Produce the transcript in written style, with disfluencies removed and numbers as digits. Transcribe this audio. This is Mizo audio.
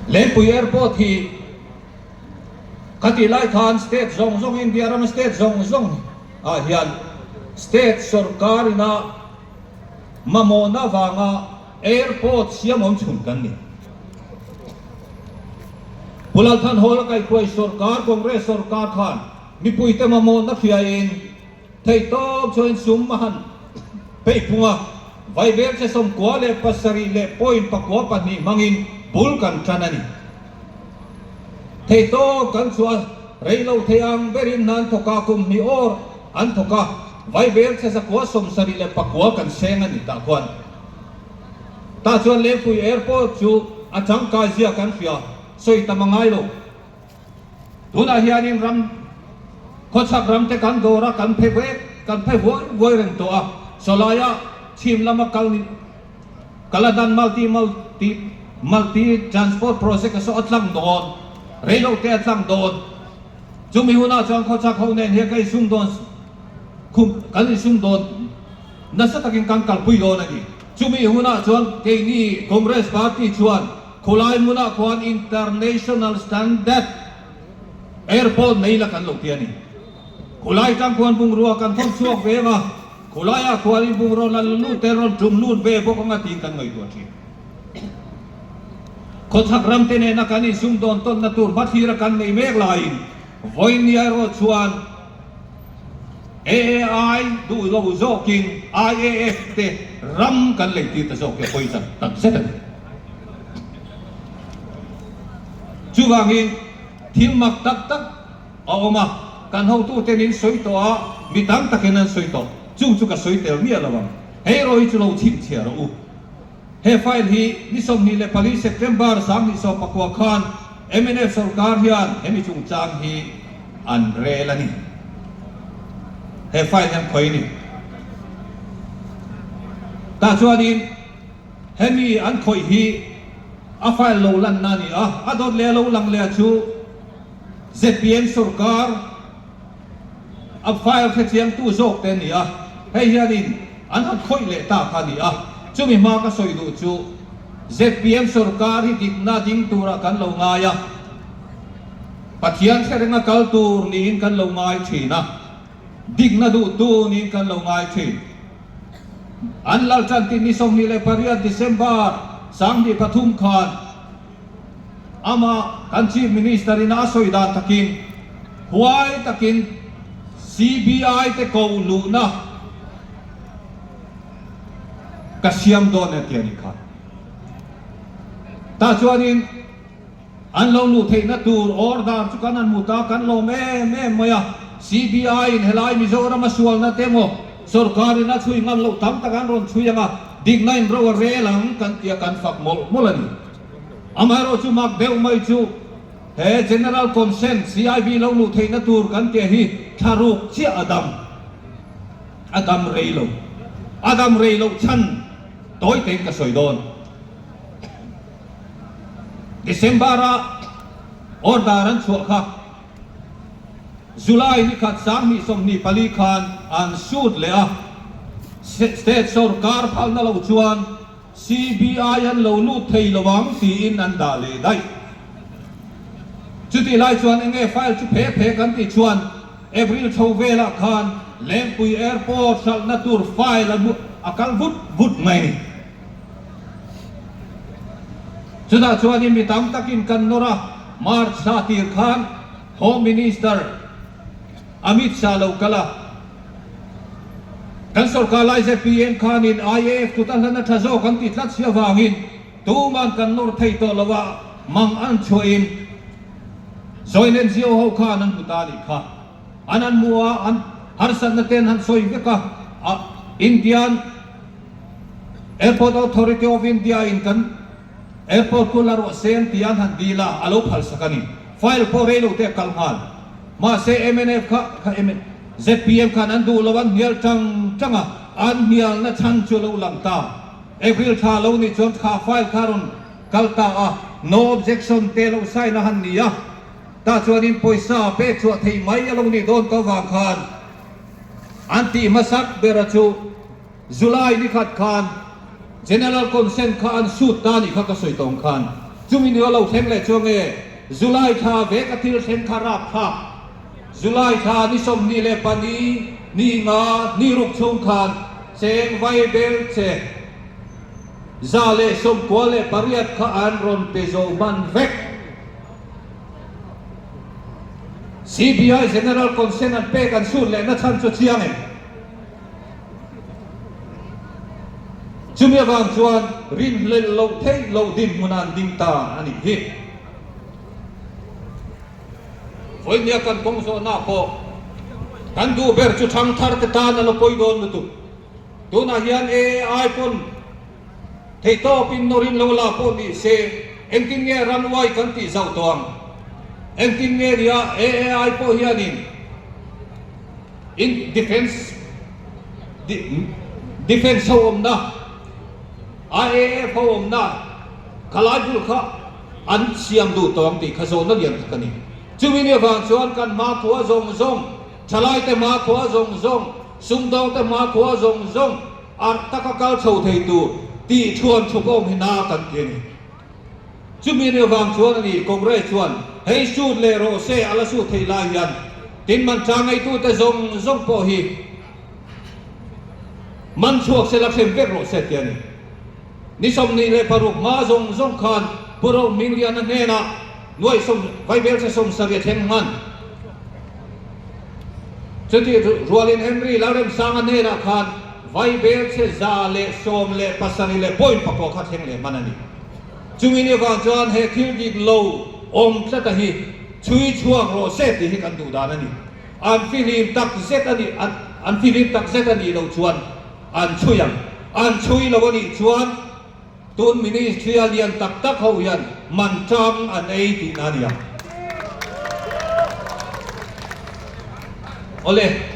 Lengpui Airport hi khatih lai khan state zawng zawng India rama state zawng zawng ah hian state sorkar ina mamawhna vanga airport siam awm chhun kan ni. Pu Lalthanhawla kaihhruai sorkar Congress sorkar khan mipuite mamawhna hriain Theihtawp chuan sum a han peih phung a, Vaibel che 97 leh point 92 hmangin bul kan tan a ni. Theihtawp kan chhuah rei lo thei ang berin hna an thawk a, kum hnih awr an thawk a, Vaibel che 179 kan seng a ni tah khuan. Tah chuan Lengpui Airport chu a tangkai zia kan hria, sawi tam a ngai lo. Tunah hianin ram khawchhak ram te kan dawr a, kan phe vek, kan phe vuai vuai reng tawh a. Sawlaia chhim lama kal ni Kaladan Multi Multi Multi Transport Project a saw a tlang dawn, reilo te a tlang dawn. Chumi hunah chuan khawchhak ho nen hian ka insum dawn khum kan insum dawn nasa takin kan kalpui dawn a ni. Chumi hunah chuan keini Congress Party chuan Khulai hmunah khuan International Standard Airport nei la kan lo ti a ni. Khulai tang khuan bungrua kan thawn chhuak ve ang a, khulaiah khuanin bungraw la lut te rawn tum lut ve bawk ang a tiin kan ngaihtuah thin. Khawchhak ram te nena kan insum dawn tawnna tur hmathlir a kan nei mek laiin vawiin erawh chuan AAI duh lo zawkin IAF te ram kan lei tir ta zawk hi a pawi tak zet a ni. Chuvangin thil mak tak tak a awm a, kan hotute min sawi tawh a, mi tam takin an sawi tawh. Chung chu ka sawi tel miah lo ang. Hei erawh hi chu lo chhinchhiah rawh u. He file hi ni 24 September 2019 khan mnf sorkar hian hemi chungchang hi an rel a ni. He file hi an khawih a ni. Tah chuanin hemi an khawih hi a file lo lanna a ni a, a dawt leh a lo lang leh chu zpm sorkar a file hrechiangtu zawk te a ni a, hei hianin An han khawih leh ta kha a ni a, chumi hma ka sawi duh chu zpm sorkar hi dikna ding turah kan lo ngai a, Pathian hre renga kal tur niin kan lo ngai thin a, dikna duhtu niin kan lo ngai thin. An lal tan tih ni 28 December 2003 khan Amah kan Chief Minister in a sawi dan takin huai takin CBI te ko luhna ka siam dawn e ti a nih kha. Tah chuanin an lo luh theihna tur order chu kan han hmu ta, kan lawm em em mai a. CBI in helai Mizoram a sualna te emaw sorkar in a chhui ngam loh tam tak an rawn chhui ang a, dikna in ro a rel ang kan tia kan fak mawlh mawlh a ni. Amaherawh chu mak deuh mai chu he General Consent CIB lo luh theihna tur kan tih hi thla ruk chiah a dam a dam rei lo. A dam rei loh chhan tawi tein ka sawi dawn. December a order an chhuah kha July ni khat 2024 khan an shoot leh a, State sorkar phalna lo chuan CBI an lo lut thei lo ang tiin an dah leh daih. Chutih lai chuan enge file chu phe phe kan tih chuan April chho velah khan Lengpui Airport hralhna tur file a a kal vut vut mai ni. Chutah chuanin mi tam takin kan nawr a, March thla tir khan Home Minister Amit Shah lo kal a, Kan sorkar lai zpm khanin IAF kut a hlan a tha zawk an ti tlat si avangin tuman kan nawr thei tawh lo a, mang an chhuahin Joint NGO ho khan an hmu ta a nih kha. An han hmu a, an harsatna te an han sawi vek a, a Indian Airport Authority of India in kan airport khu la rawh se an ti a, an han dil a, a lo phalsak a ni. File pawh rei lo te a kal nghal. Mahse mnf kha kha zpm khan an duh lo an hnial tang tang a, an hnialna chhan chu a lo lang ta. April thla lo nih chuan kha file kha rawn kal ta a, no objection te lo sign a han ni a, tah chuanin pawisa pek chhuah theih mai a lo nih dawn tawh vang khan an tih hmasak bera chu July ni khat khan General Consent kha an shoot ta nih kha ka sawi tawng khan. Chumi ni a lo thleng leh chuang e, July thla vek a thil thleng kha rapthlak. July thla ni 24, ni nga, ni ruk chhung khan cheng vaibel che 198 kha an rawn pe zo hman vek. CBI General Consent an pek an sut lehna chhan chu chiang em? Chumi avang chuan rinhlelh loh theih loh dinhmun an ding ta a nih hi. Vawinia kan kawng zawhna pawh kan duh ber chu thangthar te tan a la pawi dawn lutuk. Tunah hian AI pawn theihtawpin nawrin lo la pawh ni se engtin nge runway kan tih zauh tawh ang? Engtin nge nia AI pawh hianin In defence defence ho awmna, IAF ho awmna khalai bul kha an siam duh tawh ang tih kha zawhna lian tak a ni. Chumi ni avang chuan kan hmakhua zawng zawng, thalaite hmakhua zawng zawng, sumdawngte hmakhua zawng zawng arh taka kal chho thei tur tih thuan thup awm hi na kan ti a ni. Chumi ni avang chuan a ni, Congress chuan hei sut leh rawh se a la sut theih lai hian tin man cha ngaitute zawng zawng pawh hi man chhuak se la hrem vek rawh se ti a ni. Ni 26 hma zawng zawng khan Pu Rohmingliana hnenah nuaih sawm vaibelchhe 70 thleng hman. Chutih rualin Henry Lalremsanga hnenah khan vaibelchhe 117 leh point pakua kha thleng leh hman a ni. Chumi ni avang chuan he thil dik lo awm tlata hi chhui chhuak rawh se tih hi kan duh dan a ni. An fihlim tak zet a nih an fihlim tak zet a nih loh chuan an chhui ang. An chhui lo a nih chuan tun ministry a lian tak tak ho hian man tang an ei tihna a ni ang. Awle.